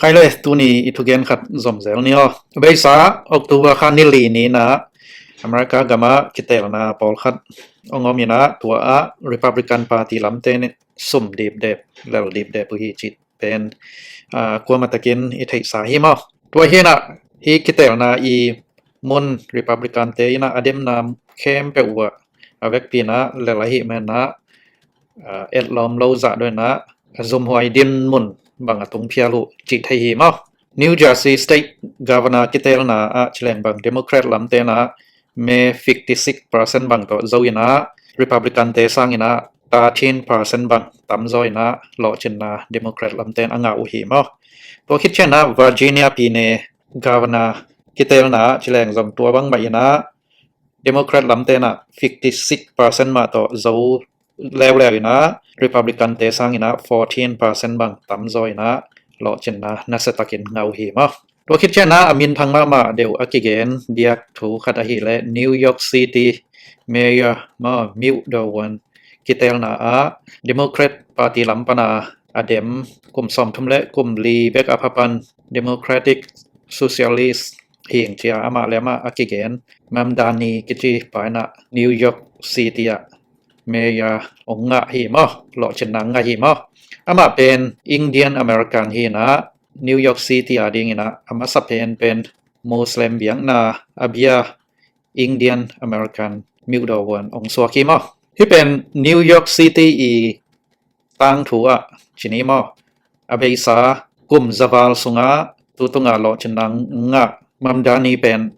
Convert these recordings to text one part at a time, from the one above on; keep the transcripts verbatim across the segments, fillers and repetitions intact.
Kei le tuni i thugen khat zom zel ni aw. Beisa October kha ni li ni-in ah America gamah kiteelna pawlkhat hong om in ah, tua ah Republican Party lamte in sum dipdep, lel dipdep uh hi cih pen, ah, kuamah takin i theihsa hi maw. Tua hi-in ah hih kiteelna i mun Republicante in ah a demna khempeuh uh ah a vekpi-in ah lel ahih manin ah, ah, etlawm lo zah dawh in ah a zumhuai dinmun bang a tung phial uh cih thei hi maw. New Jersey State Governor kiteelna ah ci leng bang Democrat lamte in ah me fifty six percent bang tawh zo in ah, Republicante sangin ah thirteen percent bang tamzaw in ah lawhcinna Democrat lamte in a ngah uh hi maw. Tua khit ciangin ah Virginia Pine Governor kiteelna ah ci leng zong tua bang mah in ah Democrat lamte in ah fifty six percent mah tawh zo leuleu in ah, Republicante sangin ah fourteen percent bang tamzaw in ah lawhcinna nasia takin ngah uh hi maw. Tua khit ciangin ah a minthang mahmah deuh a kigen diak thu khat ahih leh New York City Mayor maw, Miu Do Won kiteelna ah Democrat Party lam pan a a dem kum sawmthum le kum li bek a pha pan Democratic Socialist hing ci-a amah le amah a kigen Mamdani kici pa in ah New York City ah mayor hong ngah hi maw, lawhcinna ngah hi maw. Amah pen Indian American hi-in ah New York City adingin ah a masa pen pen Muslim biakna a bia Indian American Miu Do Won hong suak hi maw. Hih pen New York City i tangthu ah ci ni maw, a beisa kum za val sungah tutung a lawhcinna ngah Mamdani pen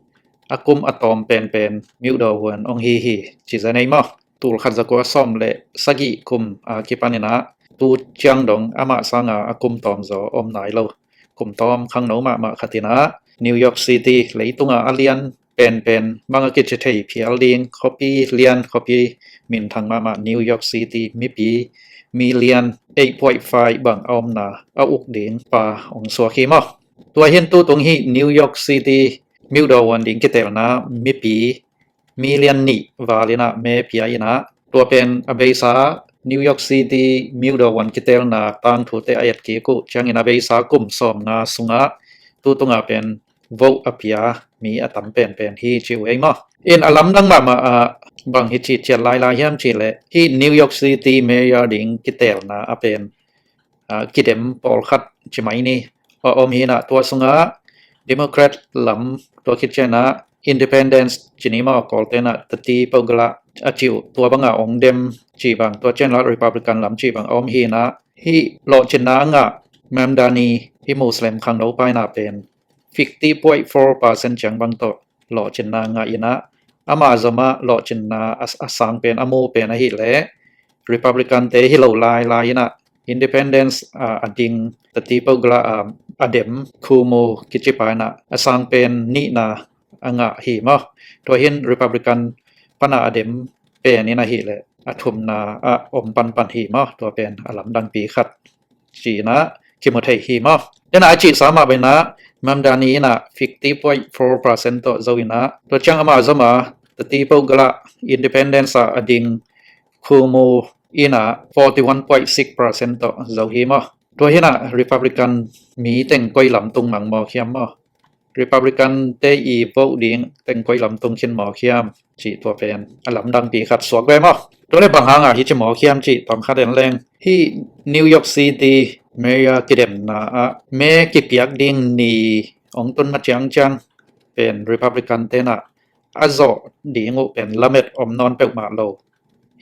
a kum a tawm penpen Miu Do Won hong hi hi ci zen ei maw. Tul khat za kua sawm le sagih kum a kipan in ah tu ciang dong amah sanga a kum tawmzaw om nai lo. Kum tawm khangno mahmah khat in ah New York City leitunga a lian penpen bang a kici thei phial ding khuapi lian, khuapi minthang mahmah New York City mipi million eight point five bang a omna a uk ding pa hong suak hi maw. Tua hi-in tutung hih New York City Miu Do Won ding kiteelna mipi million nih val in ah me pia in ah, tua pen a beisa New York City Miu Do Won kiteelna tangthute a etkik uh ciangin a beisa kum sawmnga sungah tutunga pen vote a pia mi a tam penpen hi ci uh ei maw. In a lamdang mahmah ah bang hi ci ciat lailai hiam cih leh hih New York City Mayor ding kiteelna ah pen, ah, kidem pawlkhat ci mai ni, a om hi-in ah tua sungah Democrat lam, tua khit ciangin ah Independents ci ni maw, Kawlte in ah tati peuh gala a ci uh, tua banga hong dem cih bang, tua ciangin ah Republican lam cih bang a om hi-in ah hih lawhcinna a ngah Mamdani hih Muslim khangno pa in ah pen fifty point four percent ciang bang tawh lawhcinna ngah in ah, ama zomah lawhcinna a, a sang pen a mu pen ahih leh Republicante hi lo lailai in ah Independents, ah, a ding tati peuh gala, ah, a dem Cuomo kici pa in ah a sang pen nihna a ngah hi maw. Tua hi-in Republican pan a a dem pen in ahih leh a thumna ah om panpan hi maw. Tua pen a lamdangpi khat ci-in ah kimu thei hi maw. Tua in ah a cihsa mah bangin ah Mamdani in ah fifty point four percent tawh zo in ah, tua ciang ama zoma tati peuh gala Independents ah a ding Cuomo in ah forty one point six percent tawh zo hi maw. Tua hi-in ah Republican mi teng koi lam tung mang mawk hiam maw. Republicante i vote ding teng koi lam tung khin mawk hiam cih tua pen a lamdangpi khat suak ve maw. Tua leh bang hanga hih ci mawk hiam cih tawm khat en leng, hih New York City Mayor kidemna ah me kipiak ding ni hong tun ma ciangciang pen Republicante in ah a zawh ding uh pen lamet om nawn peuhmah lo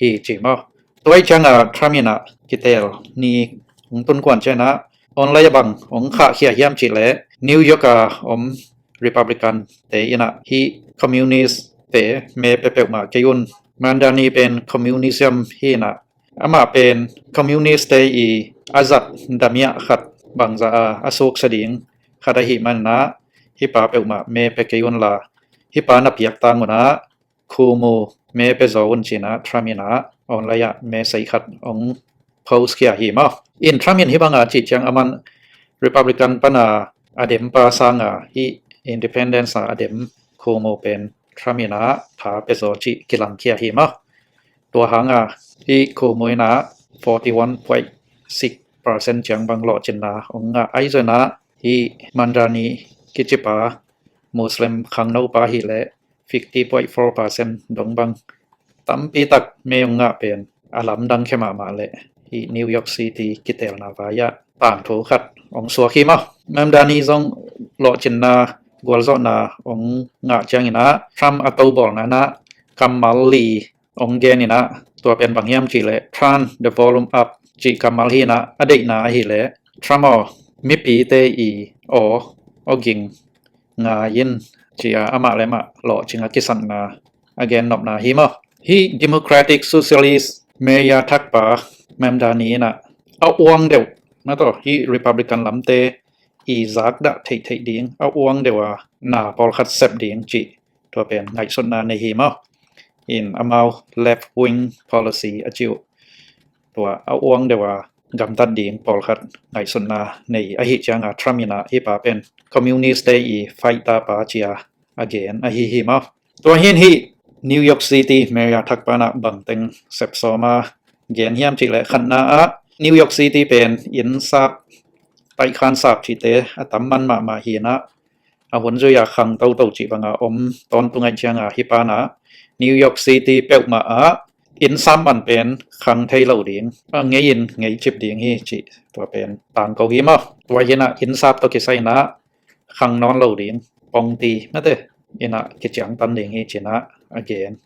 hi ci maw. Tua ahih ciangin Trump in ah kiteel ni hong tun kuan ciangin ah online ah bang hong khahkhia hiam cih leh New York a om Republicante in ah hih communistte me pia peuhmah kei un. Mamdani pen communism hi-in ah amah pen communistte i a zat damiah khat bangzah a a suksia ding khat ahih manin ah hih pa peuhmah me pia kei un la, hih pa na piak tang un ah Cuomo me pia zaw un ci-in ah Trump in ah online ah message khat hong post khia hi maw. In Trump in hih banga cih ciang aman Republican pan a a dem pa sanga hih Independents a a dem Cuomo pen Trump in ah tha pia zaw cih kilangkhia hi maw. Tua hanga hih Cuomo in ah forty one point six percent ciang bang lawhcinna hong ngah ahi zongin ah Hih Mamdani kicipa Muslim khangnopa hileh fifty point four percent dong bang tampi tak mei hong ngah pen a lamdang khia mahmah leh hih New York City kiteelna vai-ah tangthu khat hong suak hi maw. Mamdani zong lawhcinna gualzawhna hong ngah ciangin ah Trump a tobawlna in ah kammal li hong genin ah, tua pen bang hiam cihleh turn the volume up cih kammal hi in ah, a deihna ahileh Trump aw, mipite i aw, aw ging ngai in, ci-a amah le amah lawhcing a kisakna a gennopna hi maw. Hih Democratic Socialist mayor thakpa Mamdani in ah a uang deuh, na tawh hih Republican lamte i zakdah theihtheih ding a uang deuh a na pawlkhat sep ding cih tua pen ngaihsutna nei hi maw. In amau left wing policy a cih uh tua a uang deuh a gamtat ding pawlkhat ngaihsutna nei ahih cianga Trump in ah hih pa pen communist te i fighter pa ci-a a gen ahi hi maw. Tua hi in hih New York City mayor thakpa in ah bangteng sepsawm a gen hiam cihleh khatna ah New York City pen inn sap, taihkhan sap cihte a tam man mahmah hi in ah, a hun zui-a khang toto cih banga om tawntung ahih cianga hih pa in ah New York City peuhmah ah inn sap man pen khang thei lo ding, a ngei in ngei cip ding hi cih tua pen tangko hi maw. Tua hi in ah inn sap tawh kisai in ah khang nawn lo ding, pongti mate in ah kiciangtan ding hi ci in ah a gen.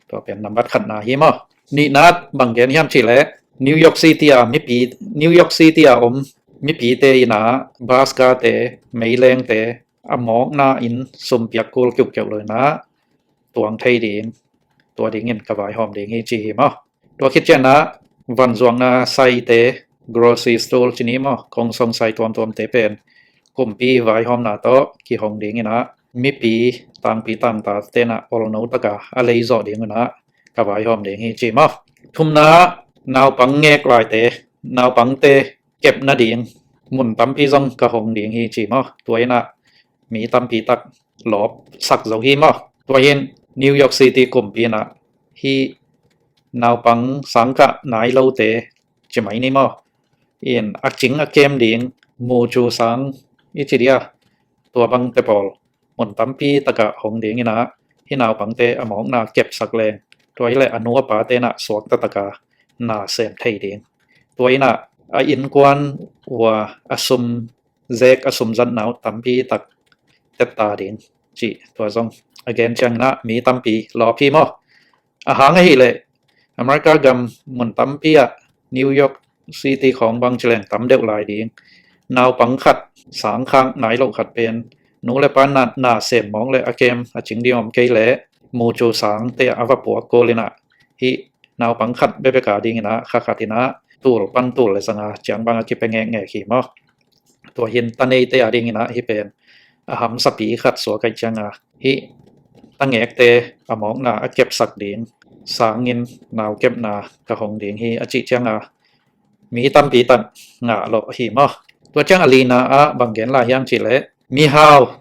Tua pen nambat khatna hi maw. Nihna bang gen hiam cihleh New York City a mipi, New York City a om mipite in ah bus kate, meilengte a mawkna in sum piak kul kiuhkeuh lo in ah tuang thei ding, tua dingin ka vaihawm ding hi ci hi maw. Tua khit ciangin ah vanzuakna saite, grocery store ci ni maw, kong song sai tuamtuamte pen kumpi vaihawmna tawh kihong dingin ah mipi tangpi tangtate in ah olno taka a leizawh dingun ah ka vaihawm ding hi ci maw. Thumna, naupang ngek laite, naupangte kep nading mun tampi zong ka hong ding hi ci maw. Tua in ah mi tampi tak lawpsak zo hi maw. Tua hi in New York City kumpi in ah hih naupang sangkah nai lote ci mai ni maw, in a cing a kem ding mucu sang i ci dia, tua bangte pawl mun tampi taka hong dingin ah hih naupangte a mawkna kepsak leng, tua hileh a nu a pate in ah suakta taka na sem thei ding. Tua in ah a innkuan ua a sum zek a sumzatna uh tampi tak tetta ding cih tua zong a gen ciangin ah mi tampi lawp hi maw. A hang ahileh America gam mun tampi ah New York City khawng bang ci leng tam deuh lai ding, naupang khat sangkhak nai loh khat pen nu le pa in ah na sem mawk leh a kem a cing ding om kei leh mucu sangte ah a va puak kul in ah hih naupang khat bekbek a dingin ah kha khat in ah tul pan tul le zanga ciang bang a kipia ngekngek hi maw. Tua hi in ta neite a dingin ah hih pen a hamsapi khat suak ahih cianga hih ta ngekte a mawkna a kepsak ding sangin nau kepna ka hong ding hi a cih cianga mi tampi tak ngah lawh hi maw. Tua ciang a lina ah bang gen lai hiam cihleh mihau,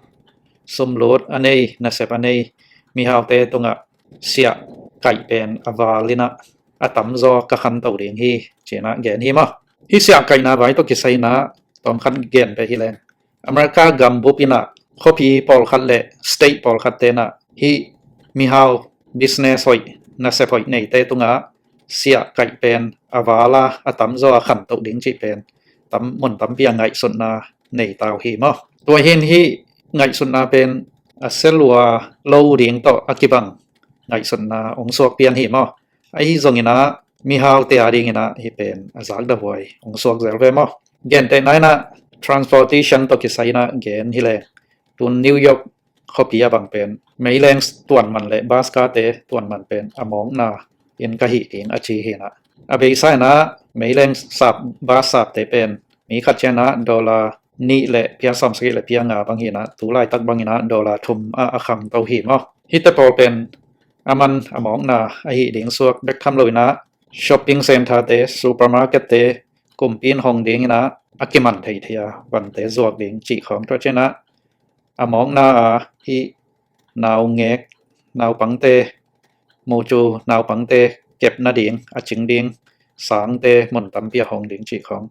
sumlut a nei, nasep a nei mihaute tungah siah kaih pen a val in ah a tamzaw ka khanto ding hi ci in ah gen hi maw. Hih siah kaihna vai tawh kisai in ah tawmkhat gen peh hi leng, America gambup in ah khuapi pawlkhat le state pawlkhatte in ah hih mihau, business hoih, nasep hoih neite tungah siah kaih pen a val a a tamzaw a khanto ding cih pen tam, mun tampi a ngaihsutna nei ta uh hi maw. Tua hi in hih ngaihsutna pen a sia lua lo ding tawh a kibang ngaihsutna hong suak pian hi maw. Ahi zongin ah mihaute a dingin ah hih pen a zakdah huai hong suak zel ve maw. Gentehna in ah transportation tawh kisai in ah gen hi leng, tun New York khuapi a bang pen meileng tuanman le bus kate tuanman pen a mawkna in ka hih ding a ci hi in ah, a beisa in ah meileng sap, bus sapte pen mi khat ciang in ah dollar nih le pia sawmsagih le pia nga bang hi in ah, tu laitak bangin ah dollar thum ah a khangto hi maw. Hihte pawl pen a man a mawkna ahih ding suak bek tham lo in ah shopping centre-te, supermarket-te kumpi in hong dingin ah a kiman theithei a vante zuak ding cih khawng, tua ciang in ah a mawkna a hih naungek, naupangte, mucu naupangte kep nading a cing ding sangte mun tampi a hong ding cih khawng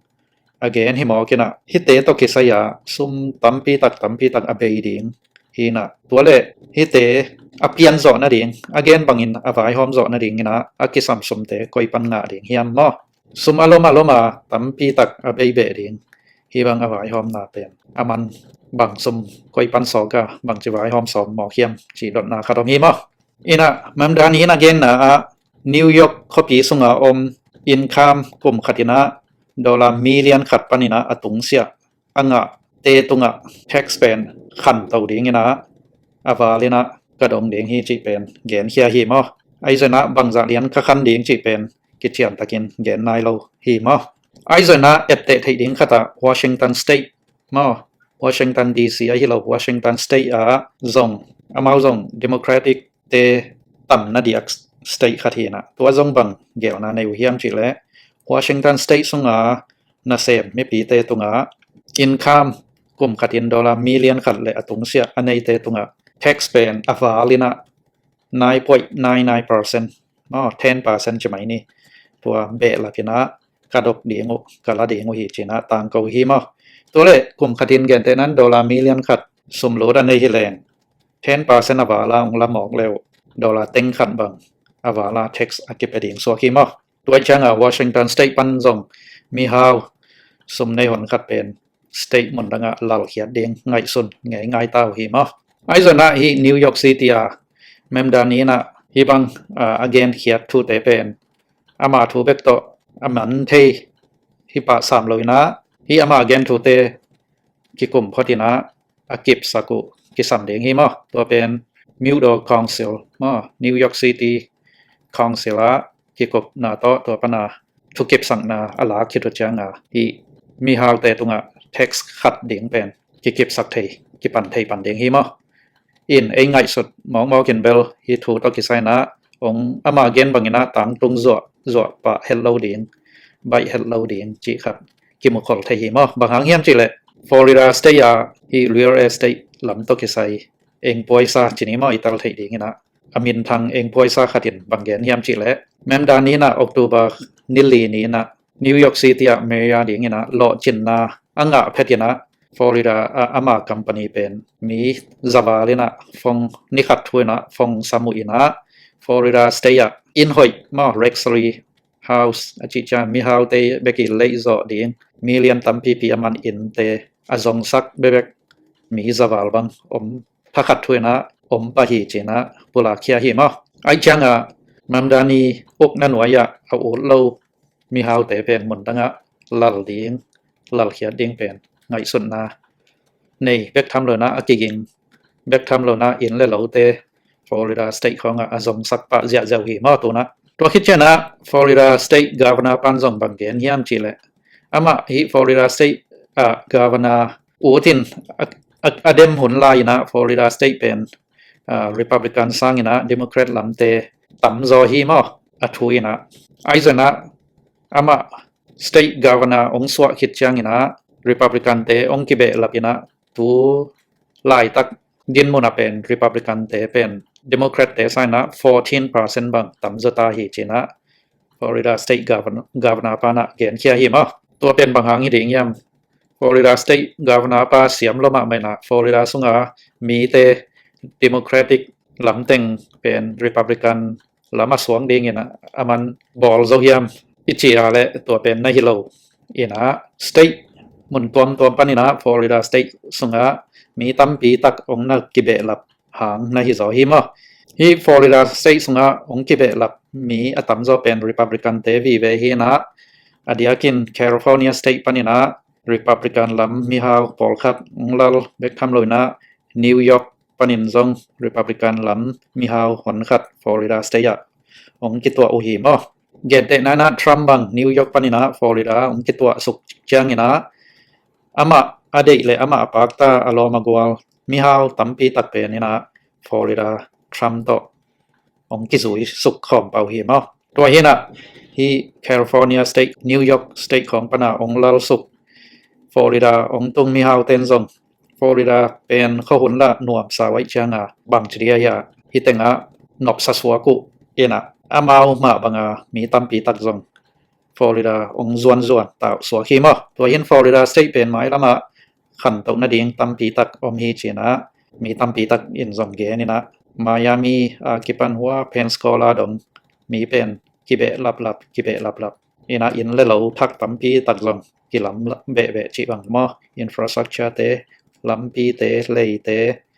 a gen hi mawk inah, hihte tawh kisai-a sum tampi tak tampi tak a bei ding hi inah, tua le hihte a pian zawh nading, a gen bangin a vaihawm zawh nading inah a kisam sumte koi pan ngah ding hiam maw? Sum a lom a lom a tampi tak a bei beh ding, hih bang a vaihawmna pen a man bang sum koi pan sawk a, bangci vaihawm sawm mawk hiam cih dotna khat om hi maw? Inah Mamdani in a genna ah, New York khuapi sunga om income kum khat inah dollar million khat pan inah a tungsiah a ngahte tungah tax pen khanto ding inah a val inah ka dong ding hi cih pen genkhia hi maw? Ahi zong inah bangzah lian ka khan ding cih pen kician takin gen nai lo hi maw? Ahi zong inah etteh theih ding khat ah Washington State maw, Washington D C ahi lo, Washington State ah zong, amau zong Democratic te tamna diak state khat hi inah, tua zong bang gelna nei uh hiam cih leh, Washington State sunga nasem mipite tungah income kum khatin dollar million khat le a tungsiah a neite tungah tax pen a val inah nine point nine nine percent maw, ten percent ci mai ni, tua behlap inah ka dok ding uh, ka la ding uh hi ci inah tangko hi maw? Tua le kum khatin gentehna in dollar million khat sum lut a nei hi leng, ten percent a val a hong la mawk le uh, dollar teng khat bang a val a tax a kipia ding suak hi maw? Tua ciangah Washington State pan zong mihau sum nei hon khat pen state mun dangah lalkhiat ding ngaihsun ngeingai ta uh hi maw? Ahi zong inah hih New York City a Mamdani inah hih bang a genkhiat thute pen ama thu bek tawh a man thei hi pah sam lo inah, hih ama gen thute kikum phot inah a kipsak uh kisam ding hi maw? Tua pen Murdoch Council maw, New York City Council ah kikupna tawh tua pana thukipsakna a lak khit uh cianga hih mihaute tungah tax khat ding pen kikipsak thei, kipan thei pan ding hi maw? In ei ngaihsut mawkmawk in bel hih thu tawh kisai inah hong ama gen bang inah tangtung zuah zuah pah het lo ding, baih het lo ding cih khat kimukhol thei hi maw? Bang hang hiam cih leh Florida State ah hih real estate lam tawh kisai eng puaisa ci ni maw, i tel theih ding inah a minthang eng puaisa khat in bang gen hiam cih leh, Mamdani inah October ni li ni inah New York City ah mayor ding inah lawhcinna a ngah phet inah Florida ah ama company pen mi za val inah phone, ni khat thu inah phone sam uh inah Florida State ah inn hoih maw, luxury house a cih ciang mihaute bek i leih zawh ding million tampipi a man innte a zongsak bekbek mi za val bang om, thakhat thu inah om pah hi ci inah pulakkhia hi maw? Ahi ciangah Mamdani ukna nuai ah a ut lo mihaute pen mun dangah lal ding, lalkhiat ding pen ngaihsutna nei bek tham lo inah, a kiging bek tham lo inah inn le lote Florida State khawngah a zongsak pah ziahziah uh hi maw tu inah? Tua khit ciangah Florida State Governor pan zong bang gen hiam cih leh, amah hih Florida State ah Governor ut in a, a, a dem hun lai inah Florida State pen ah, Republican sang inah Democrat lamte tamzaw hi maw, a thu inah. Ahi zong inah amah State Governor hong suah khit ciang inah Republicante hong kibehlap inah tu laitak dinmun ah pen Republicante pen Democratte sang inah fourteen percent bang tamzaw ta hi ci inah Florida State Governor, Governor pa inah genkhia hi maw? Tua pen bang hang hi ding hiam? Florida State Governor pa siam lua mahmah inah Florida sunga mite Democratic lam teng pen Republican lam a suang ding inah a man bawl zo hiam i cih leh tua pen na hi lo inah, state mun tuamtuam pan inah Florida State sunga mi tampi tak hong na kibehlap hang na hi zaw hi maw? Hih Florida State sungah hong kibehlap mi a tamzaw pen Republicante vive hi inah, a diakin California State pan inah Republican lam mihau pawlkhat hong lal bek tham lo inah, New York panin zong Republican lam mihau honkhat Florida State ah hong kituah uh hi maw? Gentehna inah Trump bang New York pan inah Florida hong kituah suk ciang inah, amah a deih le amah a pakta, a lawm a gual mihau tampi tak pen inah Florida Trump tawh hong kizui suk khawm pah uh hi maw? Tua hi inah hih California State, New York State khawng pan a hong lal suk Florida hong tung mihau ten zong Florida pen khuahun lah nuamsa uh ahih cianga bangci dia hia hih tengah nopsa suak uh inah, amau mah banga mi tampi tak zong Florida ong zuanzuan tau suak hi maw. Tua hin Florida state pen mailamah khantoh nading tampi tak om hi cinah, mi tampi tak in zong geninah Miami a kipan hua Pensacola dong mi pen kibeh laplap, kibeh laplap. Inah inn le lo thak tampi tak zong kilam behbeh cih bang maw, infrastructure te, lampi te, lei te,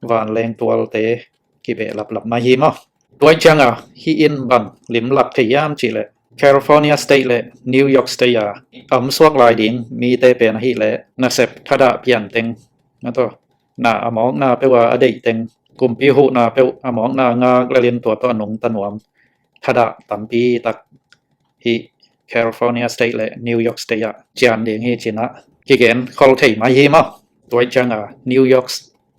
vanleng tual te, kibeh laplap mai hi maw. Tua cianga hih in bang limlak thei hiam cih leh California state le New York state a om suak lai ding mite pen ahih leh nasep thadah pian teng, na tawh, na a mawkna peuh a a deih teng, kumpi huhna peuh a mawkna ngak lelin tua tawh a nungta nuam thadah tampi tak hih California state le New York state ah cian ding hi cinah kigen khol thei mai hi maw. Tua cianga New York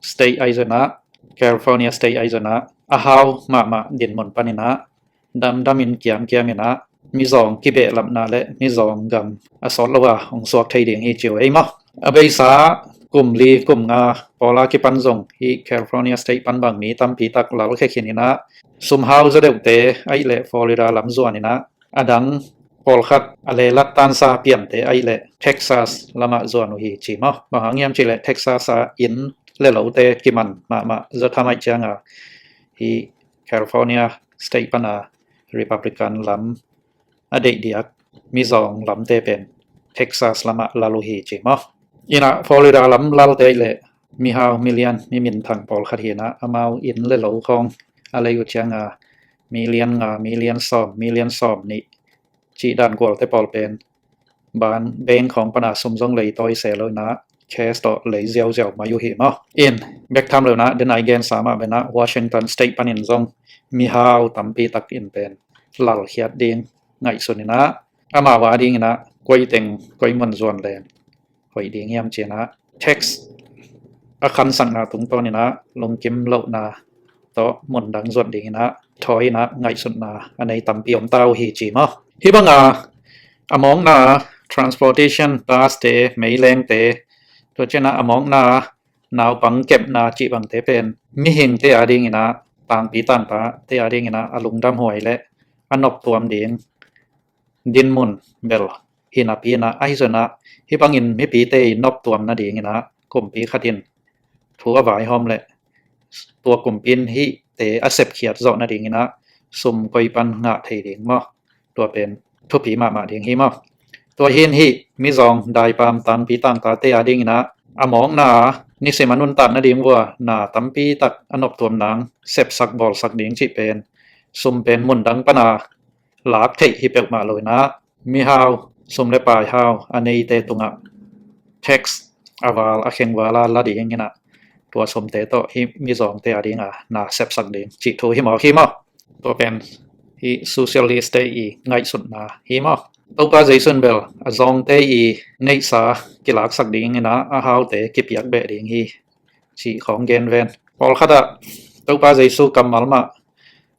state ahi zonah, California state ahi zonah a hau mahmah dinmun paninah damdamin kiamkiaminah mizawng kibehlapna le mizawng gam a sawt lo a hong suak thei ding hi ci uh ei maw. A beisa kum li kum nga pawla kipan zong hih California state pan bang mi tampi tak lalkhia khininah sumhau zaw deuhte ahih leh Florida lam zuaninah a dang pawlkhat a lelat tansa piante ahih leh Texas lamah zuan uh hi ci maw. Bang hang hiam cih leh Texas a inn le lote kiman mahmah zaw tham ahih cianga hih California state pana Republican lam a deih diak mizawng lamte pen Texas lamah lal uh hi ci maw. Inah Florida lam lalte ahih leh mihau milian mi minthang pawlkhat hinah amau inn le lo khawng a lei uh cianga milian nga, milian sawm, milian sawm nih cih dan gualte pawl pen ban bank khawng pana sum zong lei tawi se lo inah cash tawh lei ziauziau mai uh hi maw. In bek tham lo inah den ai gensa mah benah Washington state panin zong mihau tampi tak in pen lalkhiat ding ngaihsun inah amau a dinginah koi teng koi mun zuan len hoih ding hiam cinah tax a khansakna tungtawninah lungkim lohna tawh mundang zuat dinginah thawi inah ngaihsutna a nei tampi om ta uh hi ci maw. Hih banga a mawkna transportation taste, meilengte, tua cianah a mawkna naupang kepna cih bangte pen mihingte a dinginah tangpi tangpate a dinginah a lungdamhuai le a noptuam ding dinmun bel hi napi inah ahi zonah hih bangin mipite i noptuam nadinginah kumpi khatin thu a vaihawm le tua kumpi in hihte a sepkhiat zawh nadinginah sum koi pan ngah thei ding maw. Tua pen thupi mahmah ding hi maw. Tua hin hih mizawng daipam tangpi tangtate a dinginah a mawkna nisim a nuntak nading vua na tampi tak a noptuam nang sepsak bawlsak ding cih pen sum pen mundang pana lak theih hi peuhmah lo inah mihau sum le pai hau a neite tungah tax a val a khengvala la dinginah tua sumte tawh hih mizawngte a dinga na sepsak ding cih thu hi maw, hi maw. Tua pen hih socialist te i ngaihsutna hi maw. Topa Jesu in bel a zawngte i neihsa kilaksak dinginah a haute kipiak beh ding hi cih khawng gen ven. Pawlkhatah Topa Jesu kammal mah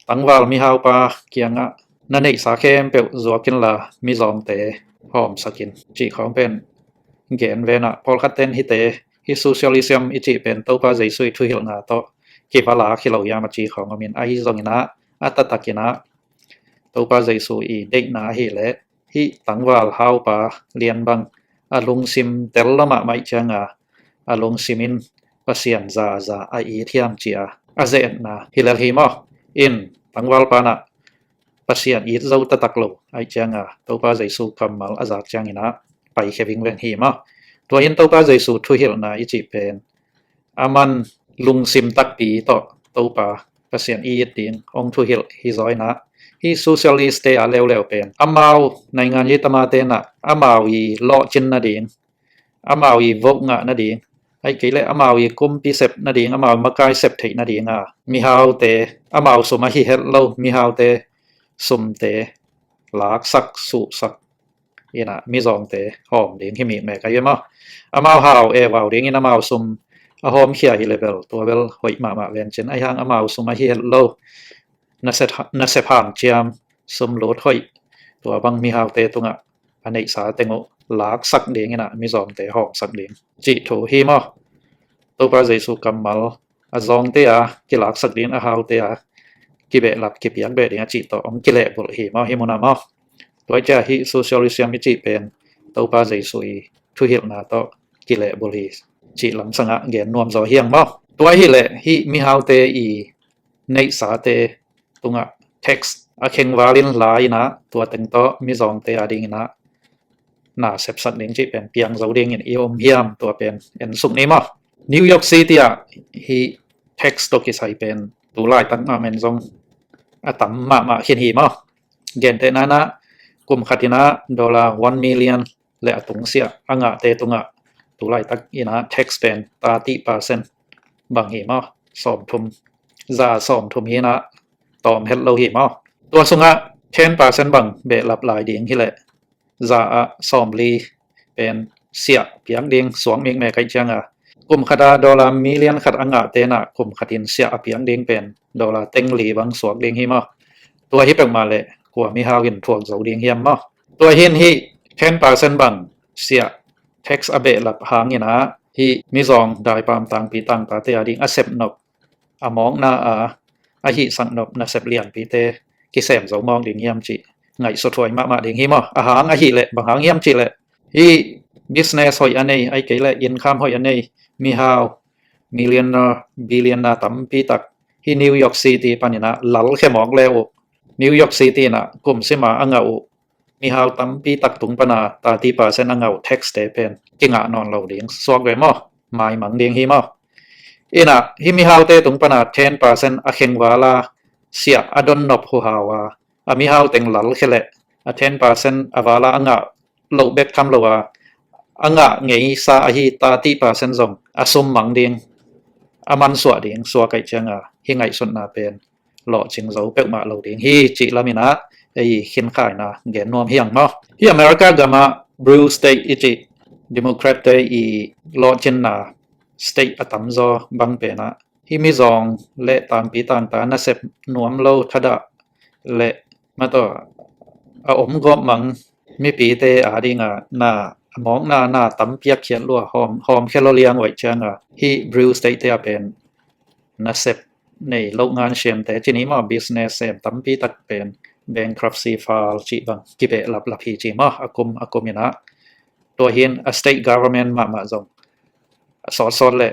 tangval mihaupa kiangah na neihsa khempeuh zuak inla mizawngte hawmsak in cih khawng pen gen venah pawlkhatten hihte hih socialism i cih pen Topa Jesu i thuhilhna tawh kivalak hi lo hiam a ci khawng omin ahi zonginah a taktakinah Topa Jesu i deihna ahih leh hih tangval haupa lian bang a lungsim tel lo mahmah cianga a lungsim in Pasian zaza a it hiam cia a ze-etna hi lel hi maw. In tangval panah Pasian it zo taktak lo ahih cianga Topa Jesu kammal a zak cianginah paikhia vingveng hi maw. Tua hin Topa Jesu thuhilhna i cih pen aman lungsim takpi tawh Topa Pasian i it ding hong thuhilh hi zaw inah hih socialist te a leuleu pen amau naingan hi tamate inah amau i lawhcin nading, amau i voh ngah nading, ahih kei leh amau i kumpi sep nading, amau i makai sep theih nadinga mihaute amau sum ahi het lo mihaute sumte laksak suhsak inah mizawngte hawm ding hi mikmek ahi ve maw. Amau hau e vau dingin amau sum a hawmkhia hi le bel tua bel hoih mahmah vencin ahi hang amau sum ahi het lo nasep hang ciam sum lut hoih tua bang mihaute tungah a neihsa teng uh laksak dinginah mizawngte hawmsak ding cih thu hi maw. Topa Jesu kammal a zawngte a kilaksak ding a haute a kibehlap kipiak beh ding a cih tawh hong kilehbulh hi maw hih munah maw. Tua ciah hih socialism i cih pen Topa Jesu i thuhilhna tawh kilehbulh hi cih lamsangah gen nuam zaw hiang maw? Tua hileh hih mihaute i neihsate tungah tax a khengvalin la inah tua teng tawh mizawngte a dinginah na sepsak ding cih pen piang zo dingin i om hiam, tua pen en suk ni maw? New York City ah hih tax tawh kisai pen tu laitak mahmah in zong a tam mahmah khin hi maw? Gentehna inah kum khat inah dollar one million le a tungsiah a ngahte tungah tu laitak inah tax pen thirty percent bang hi maw? Sawmthum, za sawmthum hi inah tawm het lo hi maw? Tua sungah ten percent bang behlap lai ding hileh za ah sawmli pen siah piak ding suak mikmek aih cianga kum khata dollar million khat a ngahte inah kum khatin siah a piak ding pen dollar teng li bang suak ding hi maw? Tua hi peuhmah leh kua mihau in thuak zo ding hiam maw? Tua hin hih ten percent bang siah tax a behlap hang inah hih mizawng daipam tangpi tangtate a ding a sepnop a mawkna a a hihsak nop nasep lianpite kisem zo mawk ding hiam cih ngaihsut huai mahmah ding hi maw? A hang ahih leh bang hang hiam cih leh hih business hoih a nei aih kei leh income hoih a nei mihau millionaire billionaire tampi tak hih New York City paninah lalkhia mawk le uh New York City inah kum sima a ngah uh mihau tampi tak tung pana thirty percent a ngah uh taxte pen kingah nawn lo ding suak ve maw? Maimang ding hi maw? Inah hih mihaute tung pana ten percent a khengvala siah a donnop huhau a a mihau teng lalkhia leh a ten percent a vala a ngah loh bek tham lo a a ngah ngeisa ahi thirty percent zong a sum mang ding a mansuah ding suak aih cianga hih ngaihsutna pen lawhcing zo peuhmah lo ding hi cih laminah ei khinkhaina gen nuam hiang maw? Hih America gamah blue state i cih Democrat-te i lawhcinna state a tamzaw bang penah hih mizawng le tangpi tangta nasep nuam lo thadah le mataw a om gawp mang mipite a dinga na a mawkna na tampiak khiat lua hawm hawm khia lo liang uaih cianga hih blue state-te a pen nasep nei loh ngan siamte cini maw business sem tampi tak pen bankruptcy file cih bang kibehlap lap hi ci maw? A kum a kum inah tua hin a state government mahmah zong a sawtsawt le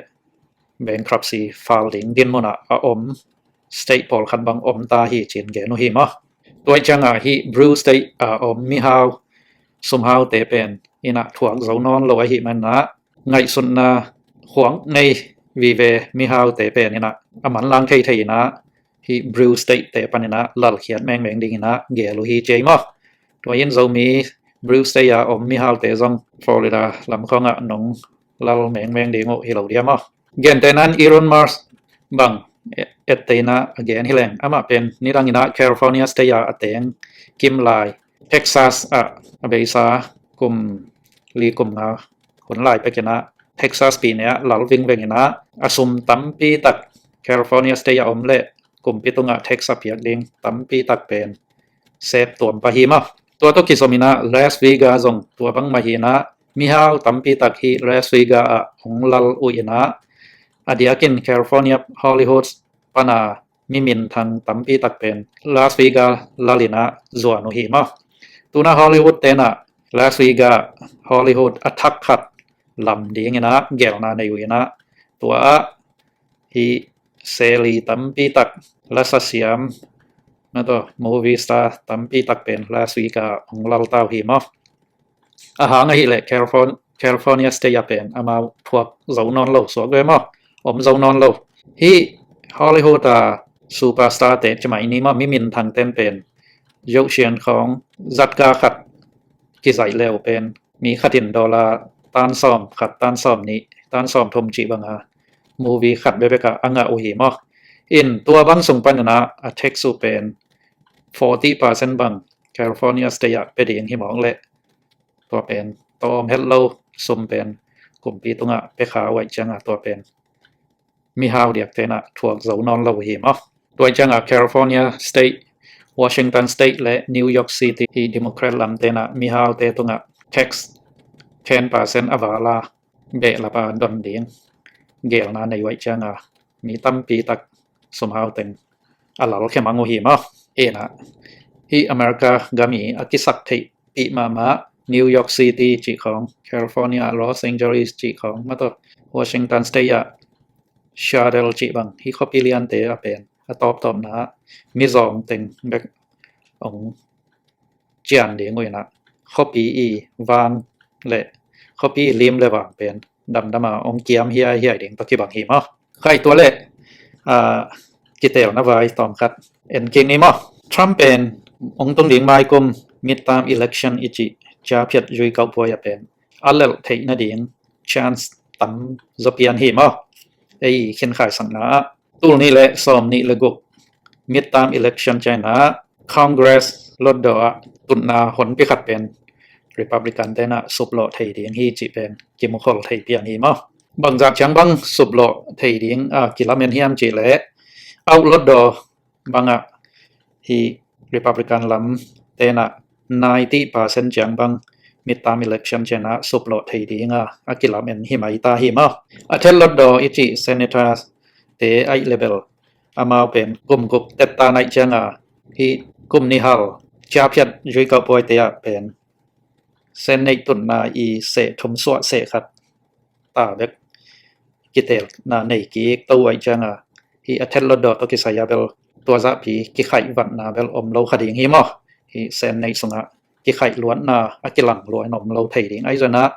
bankruptcy file ding dinmunah a om state pawlkhat bang om ta hi cin gen uh hi maw? Tua ciangah hih blue state a om mihau sumhaute pen inah thuak zo nawn lo ahi manah ngaihsutna khuak nei vive mihaute pen inah a manlang thei thei inah hih blue state-te paninah lalkhiat mengmeng dinginah gel uh hi ci ei maw? Tua in Zomi blue state a om mihaute zong Florida lamkhawngah nong lal mengmeng ding uh hi lo dia maw? Gentehnan Elon Musk bang etteina a gen hileng amah pen nidanginah California state a a teng kim lai Texas ah a beisa kum li kum nga hun lai pekinah Texas pine ah lal vingvenginah a sum tampi tak California state a om le kumpi tungah tax a piak ding tampi tak pen sep tuam pah hi maw? Tua tawh kizominah Las Vegas zong tua bang mah hinah mihau tampi tak hi Las Vegas ah hong lal uh inah a diakin California Hollywood pana mi minthang tampi tak pen Las Vegas lalinah zuan uh hi maw? Tuna Hollywood tenah Las Vegas Hollywood a thak khat lam dinginah gelna nei uh inah tua ah hi seli tampi tak lasa siam na tawh movie star tampi tak pen Las Vegas hong laltau hi maw? A hang ahileh California state a pen amau thuak zo nawn lo suak ve maw? Om zo nawn lo. Hih Hollywood a superstar te cimai ni maw mi minthang ten pen yohsian khawng zatka khat kizaih leu pen mi khatin dollar tan sawm khat tan sawm nih tan sawm thum cih banga movie khat bebek ah a ngah uh hi maw? In tua bang sung paninah a tax uh pen forty percent bang California state ah pe ding hi mawk leh tua pen tawm het lo sum pen kumpi tungah pe kha uaih cianga tua pen mihau diak tenah thuak zo nawn lo hi maw? Tua cianga California state, Washington state le New York City hi Democrat lam tenah mihaute tungah tax ten percent a vala behlapa don ding gelna nei uaih cianga mi tampi tak sumhau teng a lalkhia mang uh hi maw? Inah Hih America gam i a kisak theihpih mahmah New York City cih khawng, California, Los Angeles cih khawng, mah tawh Washington State ah Seattle cih bang, hih khuapi liante ah pen a tawptawpna mizawng teng bek hong cian ding uh inah, khuapi i vang le khuapi i lim le vang pen damdam a hong kiam hiaihiai ding tawh kibang hi maw. Khai, tua le, ah, kiteelna vai tawmkhat en kik ni maw. Trump pen hong tung ding maikum midterm election i cih ciaphiat zuikauh puai ah pen a lelh theih nading chance tam zaw pian hi maw. Ei khinkhai sakna ah, tul nih le sawm nih le guk midterm election ciangin ah Congress lotdaw ah tutna honpi khat pen Republican tenah suplawh thei ding hi cih pen kimukhol thei pian hi maw. Bangzah ciang bang suplawh thei ding a kilamen hiam cih leh, auh lotdaw bangah hih Republican lam tenah ninety percent ciang bang midterm election ciangin ah suplawh thei ding a, a kilamen hi mai ta hi maw. A thet lotdaw i cih senator te aih le bel amau pen kum guk tetta naih ciang a, hih kum nih hal ciaphiat zuikauh puaite ah pen Senate tutna i seh thum suah seh khat ta bek kiteelna nei kik to uh aih ciang a, hih a thet lotdaw tawh kisai a bel tua zahpi kikhaih vatna bel om lo kha ding hi maw. Hih Senate sungah kikhaih luatna a kilang lua in om lo thei ding. Ahi zongin ah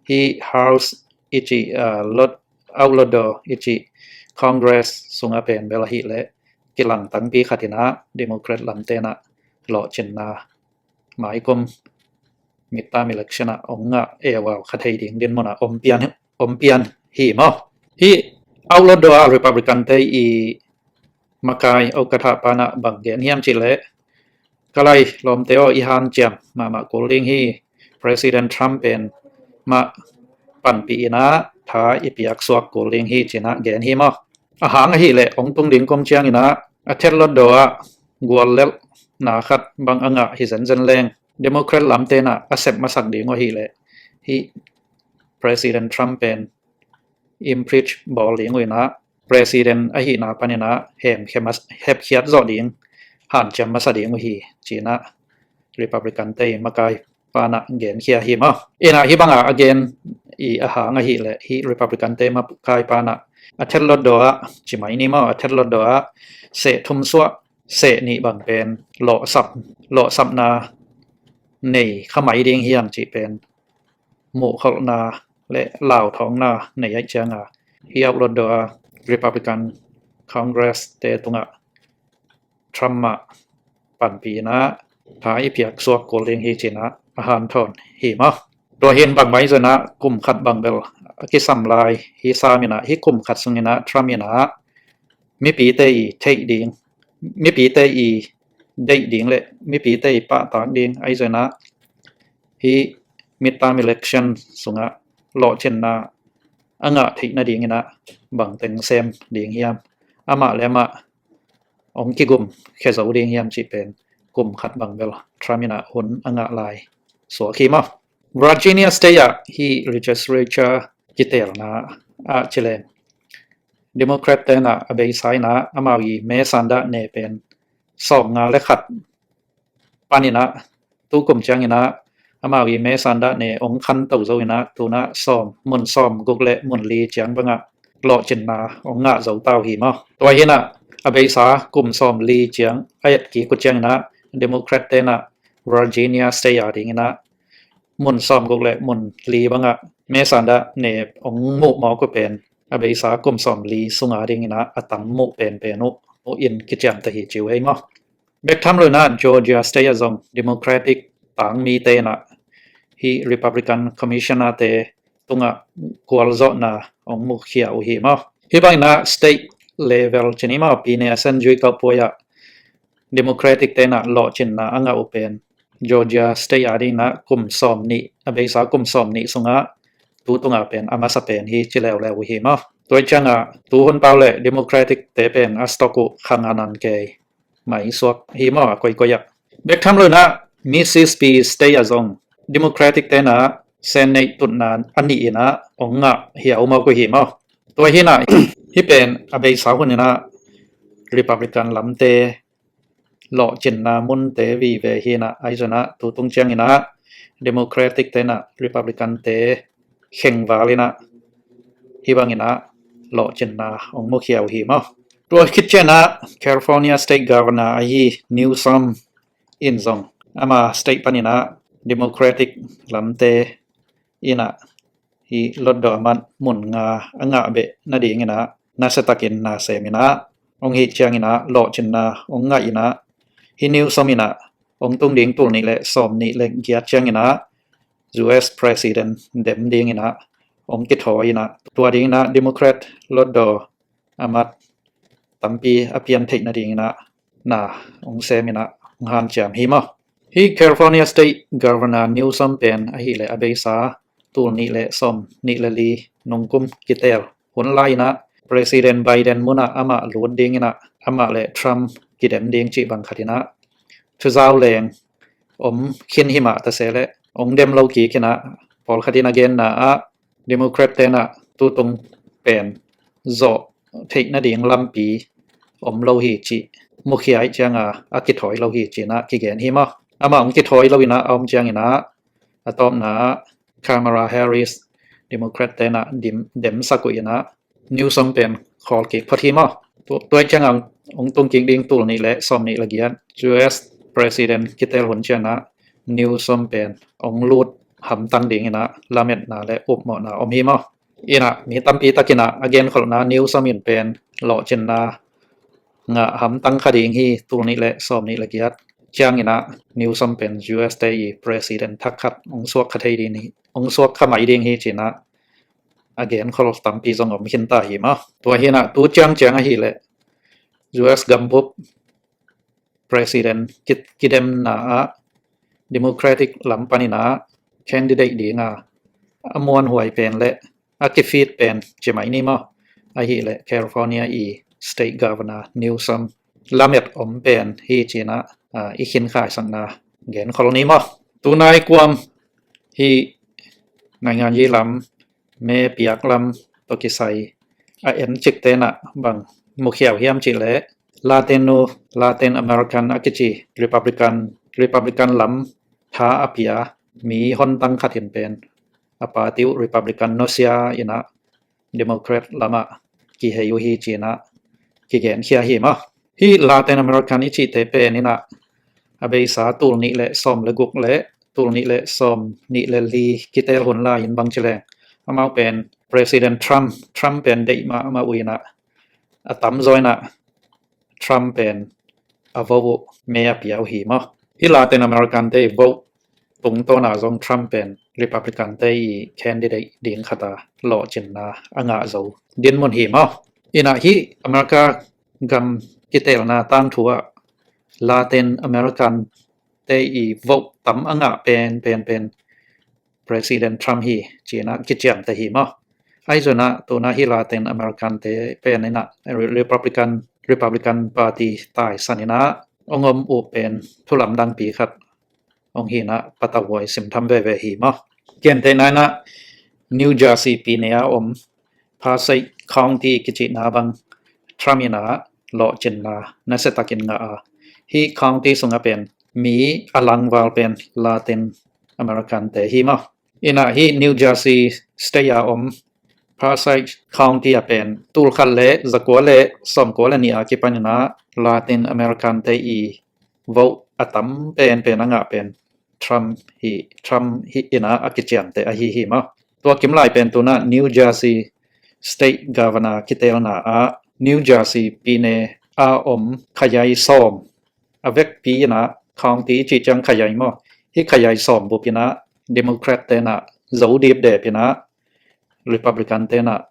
hih House i cih, ah, lot, auh lotdaw i cih Congress sungah pen bel ahih leh kilang tangpi khat inah Democrat lam tenah lawhcinna maikum midterm election ah hong ngah euvau kha thei ding dinmun ah om pian, om pian hi maw. Hih auh lotdaw ah Republican te i makai, oh, ka thah panah bang gen hiam cih leh, ka lai lawmte aw, i hanciam mahmah kul ding hi. President Trump pen mah panpih inah tha i piak suak kul ding hi ci-in ah gen hi maw. A hang ahih leh hong tung ding kum ciangin ah a thet lotdaw ah guallelhna khat bang a ngah hi zenzen leng, Democrat lam tenah a sep masak ding uh ahih leh hih President Trump pen impeach bawl ding uh inah, President ahihna panin ah hemkhia mas-, hepkhiat zawh ding hanciam masa ding uh hi ci-in ah Republican te i makai panah genkhia hi maw. Inah hih bangah a gen i a hang ahih leh hih Republican te makai panah a thet lotdaw ah ci mai ni maw, a thet lotdaw ah seh thum suah seh nih bang pen lawhsap, lawhsapna nei kha mai ding hiam cih pen muhkholhna le lauthawngna nei aih ciang a, hih auh lotdaw ah Republican Congress te tungah Trump mah panpih inah tha i piak suak kul ding hi ci-in ah a hanthawn hi maw. Tua hi-in bangmah hi zongin ah kum khat bang bel a kisam lai hi sam inah, hih kum khat sung inah Trump inah mipite i theih ding, mipite i deih ding le mipite i pahtak ding, ahi zongin ah hih midterm election sungah lawhcinna a ngah theih nadingin ah bangteng sem ding hiam, amah le amah hong kigum khia zo ding hiam cih pen kum khat bang bel Trump inah hun a ngah lai suak hi maw. Virginia State ah hih legislature kiteelna ah ci leng, Democrat tenah a beisa inah amau i me sandah ne pen sawmnga le khat panin ah, tukum ciangin ah amau i me sandah ne hong khanto zo inah, tu-in ah sawm, mun sawmguk le mun li ciang bangah lawhcinna hong ngah zo ta uh hi maw. Tua hi-in ah a beisa kum sawmli ciang a etkik uh ciangin ah Democrat tenah Virginia State a dingin ah mun sawmguk le mun li bangah me sandah ne hong muh mawk uh pen a beisa kum sawmli sunga dingin ah a tam muh penpen uh, uh in kiciamteh hi ci uh ei maw. Bek tham lo inah Georgia State ah zong Democratic tangmite inah hih Republican Commissioner te tungah gualzawhna hong mukhia uh hi maw. Hih bangin ah state level ci ni maw, pine a sen zuikauh puai ah Democratic te inah lawhcinna a ngah uh pen Georgia State a dingin ah kum sawmnih, a beisa kum sawmnih sungah tu tungah pen a masa pen hi ci leuleu uh hi maw. Tua ciangah tuhun pau le Democratic te pen a stock uh khang a nan kei mai suak hi maw, a koikoi ah. Bek tham lo inah Mississippi State ah zong Democratic te inah Senate tutna a nih inah hong ngah hiau mawk uh hi maw. Tua hi inah hih pen a beisa hun inah Republican lamte lawhcinna munte vive hi inah, ahi zongin ah tu tung ciangin ah Democratic te inah Republican te khengval inah hih bangin ah lawhcinna hong mukhia uh hi maw. Tua khit ciangin ah California State Governor ahi Newsom in zong ama state panin ah Democratic lamte inah hih lotdaw a mat mun nga a ngah beh nadingin ah nasiatakin na sem inah hong hih ciangin ah lawhcinna hong ngah inah hih Newsom inah hong tung ding tul nih le sawm nih le giat ciangin ah U S President dem dingin ah hong kithawi inah tua dingin ah Democrat lotdaw a mat tampi a pian theih nadingin ah na hong sem inah hong hanciam hi maw. Hih California State Governor Newsom pen ahih leh a beisa tul nih le sawm nih le li nungkum kitel hun lai inah President Biden munah amah lut dingin ah amah le Trump kidem ding cih bang khat inah thuzau leng om khin hi mah ta se leh hong dem lo kik inah pawlkhat in a genna ah Democrat te inah tu tung pen zawh theih nading lampi om lo hi cih mukhia ih cianga a kithawi lo hi ci inah kigen hi maw. Amah hong kithawi lo inah a om ciangin ah a tawpna ah Kamala Harris Democrat te inah dim, demsak uh inah Newsom pen khawl kik phot hi maw. Tu, tua ih cianga hong tung kik ding tul nih le sawm nih le giat U S President kitel hun ciangin ah Newsom pen hong lut hamtang dingin ah lametna le upmawhna om hi maw. Inah mi tampi takin ah a genkholhna Newsom in pen lawhcinna ngah hamtang kha ding hi tul nih le sawm nih le giat ciangin ah Newsom pen U S te i President thak khat hong suak kha thei ding hi, hong suak kha mai ding hi ci inah a genkhol tampi zong om khin ta hi maw. Tua hi inah tu ciangciang ahih leh U S gambup President ki, kidemna ah Democratic lam panin ah candidate dinga a muanhuai pen le a kifit pen ci mai ni maw. Ahih leh California i State Governor Newsom lamet om pen hi ci inah i khin khaisakna genkhol ni maw. Tunai kuam hih naingan yi lam me piak lam tawh kisai a en cikte inah bang mukhiau hiam cih leh Latino, Latin American a kici Republican, Republican lam tha a pia mi hontang khat in pen a party uh Republican nusia inah Democrat lamah kihei uh hi ci inah kigenkhia hi maw. Hih Latin American i cihte pen inah a beisa tul nih le sawm le guk le tul nih le sawm nih le li kitel hun lai in bang ci leng amau pen President Trump, Trump pen deih mahmah uh inah a tamzaw inah Trump pen a vote uh me a pia uh hi maw. Hih Latin American te i vote tungtawna zong Trump pen Republican te i candidate ding khata lawhcinna a ngah zo dinmun hi maw. Inah hih America gam kitelna tangthu ah Latin American te i vote tam a ngah pen pen pen President Trump hi ci inah kiciamteh hi maw. Ahi zongin ah tuna hih Latin American te pen inah Republican, Republican Party taisan inah hong om uh pen thulamdangpi khat hong hi inah patauhuai simtham veve hi maw. Gentehna inah New Jersey pine a om Passaic County kicihna bang Trump inah lawhcinna nasiatakin ngah a, hih county sungah pen mi a langval pen Latin American te hi maw. Inah hih New Jersey State a om Passaic County a pen tul khat le zakua le sawmkua le nih a kipan inah Latin American te i vote a tam penpen a ngah pen Trump hi, Trump hi inah a kiciamteh ahi hi maw. Tua kimlai pen tuna New Jersey State Governor kitelna ah New Jersey pine a om khayai sawm a vekpi inah county i cih ciang khayai maw. Hih khayai sawm bup inah Democrat te inah zo dipdep inah Republican te inah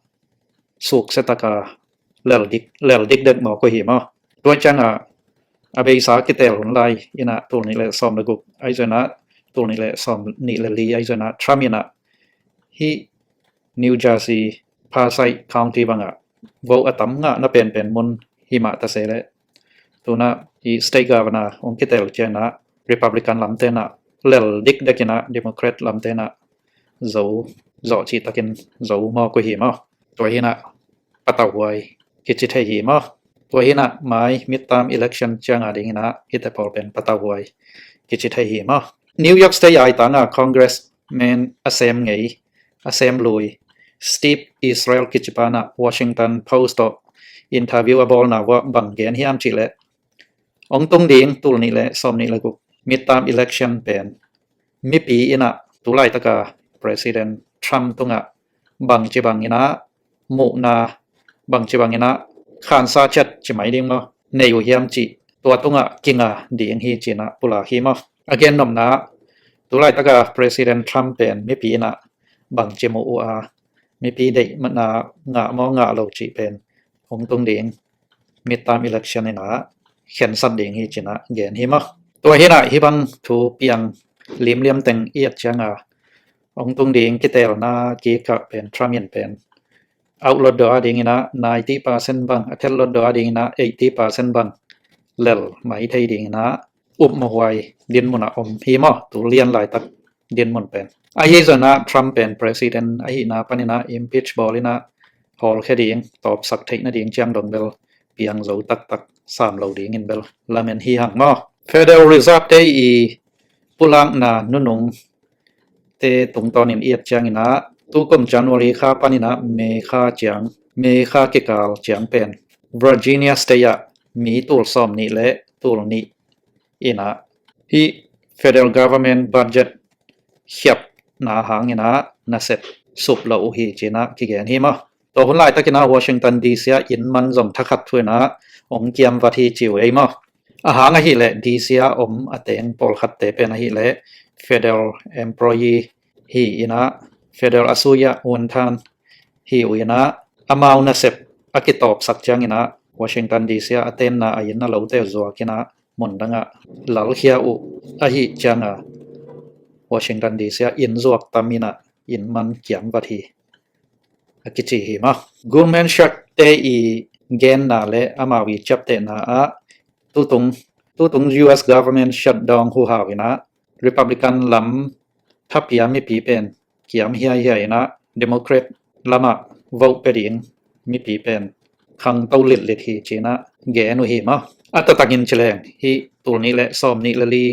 sukse taka lel dik, lel dikdek mawk uh hi maw. Tua ciangah a beisa kitel hun lai inah tul nih le sawm le guk ahi zongin ah tul nih le sawm nih le li ahi zongin ah Trump inah hih New Jersey Passaic County bangah vote a tam ngahna penpen mun hi mah ta se leh tuna hih state governor hong kitel ciangin ah Republican lamte inah lel dikdek inah Democrat lamte inah zo, zawh cihtakin zo mawk uh hi maw. Tua hi inah patauhuai kici thei hi maw. Tua hi inah mai midterm election ciang a ding inah hihte pawl pen patauhuai kici thei hi maw. New York State aitang a congressman a sem ngei, a sem lui, Steve Israel kici pa inah Washington Post tawh interview a bawlna uah bang gen hiam cih leh, hong tung ding tul nih le sawm nih le guk midterm election pen mipi inah tu laitaka President Trump tungah bangci bang inah muhna, bangci bang inah khansa ciat ci mai ding maw, nei uh hiam cih tua tungah kinga ding hi ci inah pulak hi maw. A gen nopna, tu laitaka President Trump pen mipi inah bangci muh uh a, mipi deihna ngah maw ngah lo cih pen hong tung ding midterm election inah khensat ding hi ci inah gen hi maw. Tua hi inah hih bang thu piang limliam teng i et ciang a, hong tung ding kiteelna kikah pen Trump in pen a ut lotdaw a ding inah ninety percent bang, a thet lotdaw a ding inah eighty percent bang lel mai thei ding inah upmawhhuai dinmun ah om hi maw, tu lian laitak dinmun pen. Ahi zongin ah Trump pen president ahihna panin ah impeach bawl in ah hawlkhia ding, tawpsak theih nading ciang dong bel piang zo taktak, sam lo dingin bel lamen hi hang maw. Federal Reserve te i pulakna nunung te tungtawnin i et ciangin ah, tukum January kha panin ah May kha ciang, May kha kikal ciang pen Virginia State ah mi tul sawm nih le tul nih in ah hih federal government budget khiapna hangin ah nasep sup lo uh hi ci-in ah kigen hi maw. Tua hun laitakin ah Washington D C ah inn man zong thakhat thu in ah hong kiamvat hi ci uh ei maw. A hang ahih leh D C ah om a teng pawlkhatte pen ahih leh federal employee hi in ah, federal a sui ah unthan hi uh in ah, amau nasep a kitawpsak ciangin ah Washington D C ah a tenna a inn a lote zuak in ah mun dangah lalkhia uh ahih ciangin ah Washington D C ah inn zuak tam in ah inn man kiamvat hi a kici hi maw. Goldman Sachs te i genna le amau i ciaptehna ah tutung, tutung U S government shutdown huhau in ah Republican lam thapia mipi pen kiam hiaihiai in ah Democrat lamah vote pia ding mipi pen khangto litlit hi ci-in ah gen uh hi maw. A taktakin ci leng hih tul nih le sawm nih le li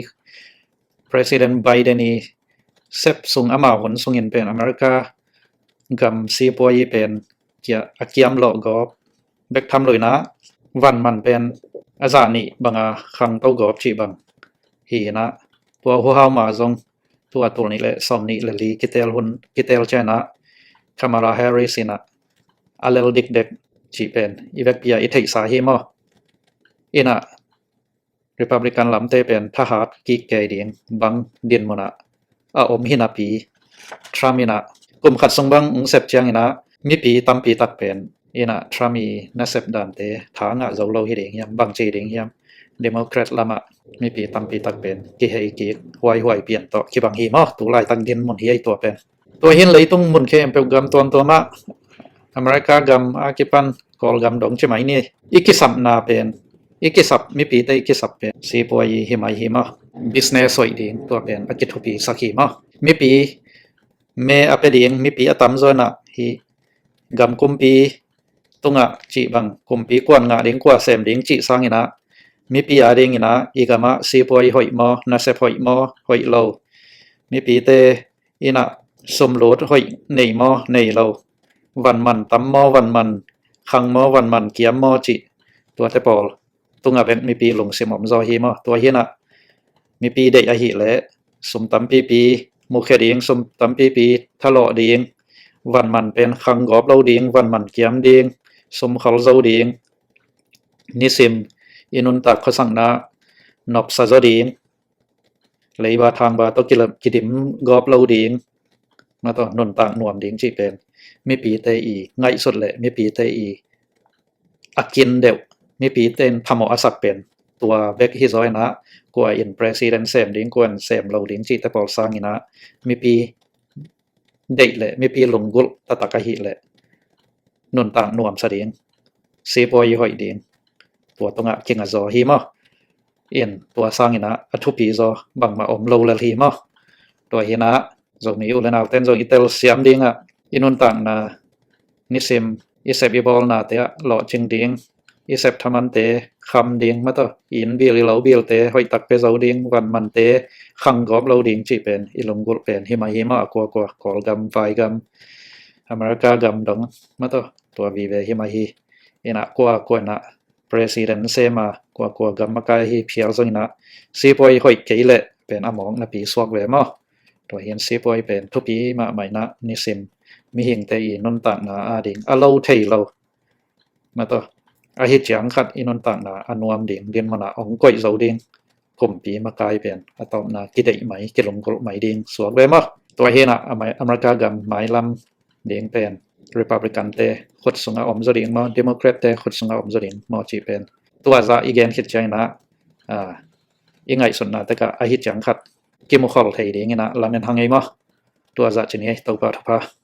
President Biden i sep sung amau hun sungin pen America gam sipuai pen kia a kiam lawh gawp bek tham lo in ah vanman pen a zah nih banga khangto gawp cih bang hi in ah, tua huhau ma zong tua tul nih le sawm nih le li kitel hun kitel ciang ah Kamala Harris in ah a lel dikdek cih pen i vekpi ah i theihsa hi maw. In ah Republican lamte pen thahat kik kei ding bang dinmun ah a om hi napi Trump in ah kum khat sung bang hong sep ciangin ah mipi tampi tak pen in ah Trump i nasep dante tha ngah zo lo hi ding hiam, bangci ding hiam, Democrat lamah mipi tampi tak pen kihei kik huaihuai pian tawh kibang hi maw. Tu laitak dinmun hi ei tua pen. Tua hin leitung mun khempeuh gam tuamtuam ah America gam a kipan Kawlgam dong ci mai ni, i kisapna pen, i kisap, mipite i kisap pen sipuai hi mai hi maw. Business hoih ding tua pen a kithupisak hi maw. Mipi me a pia ding mipi a tamzaw in ah hih gam kumpi tungah cih bang kumpi kuan ngah ding, kua sem ding cih sangin ah mipi a dingin ah i gamah sipuai hoih maw, nasep hoih maw, hoih lo, mipite in ah sumlut hoih nei maw, nei lo, vanman tam maw, vanman khang maw, vanman kiam maw cih tuate pawl tungah bek mipi lungsim om zaw hi maw. Tua hi in ah mipi deih ahih leh sum tampipi mukhia ding, sum tampipi thalawh ding, vanman pen khang gawp lo ding, vanman kiam ding, sum khol zo ding, nisim i nuntak khuasakna nopsa zaw ding, leiba thangba tawh kidim gawp lo ding, na tawh nuntak nuam ding cih pen mipite i ngaihsut le mipite i a kin deuh, mipite in phamawh a sak pen tua bek hi zaw in ah, kua in president sem ding, kua in sem lo ding cihte pawl sangin ah mipi deih le mipi lunggulh taktak ahih leh nuntak nuamsa ding, sipuai hoih ding, tua tungah kinga zaw hi maw. In tua sangin ah a thupi zaw bangmah om lo lel hi maw. Tua hi in ah Zomi u le nauten zong i telsiam dingah i nuntakna nisim i sep i bawlnate ah lawhcing ding, i sep thamante kham ding mataw, i inn bil i lo bilte hoih tak pia zo ding, van mante khang gawp lo ding cih pen i lunggulh pen hi mah hi maw. A kuakua, Kawlgam, Vaigam, America gam dong mataw, tua vive hi mah hi. Inah kuakua inah president sem a, kuakua gam makai hi phial zong inah sipuai hoih kei leh pen a mawk napi suak ve maw. Tua hi in sipuai pen thupi mahmah inah nisim mihingte i nuntakna ading a lo thei lo mataw, ahi ciang khat i nuntakna a nuam ding dinmun ah hong koih zo ding kumpi makai pen a tawpna kideih mai, kilunggulh mai ding suak ve maw. Tua hi inah America gam mailam ding pen Republicante khut sungah om zaw ding maw, Democratte khut sungah om zaw ding maw cih pen tua zah i gen khit ciang inah i ngaihsutna tekah ahi ciang khat kimukhol thei ding inah lamen hang ei maw. Tua zah ci ni ei, Topa thupha.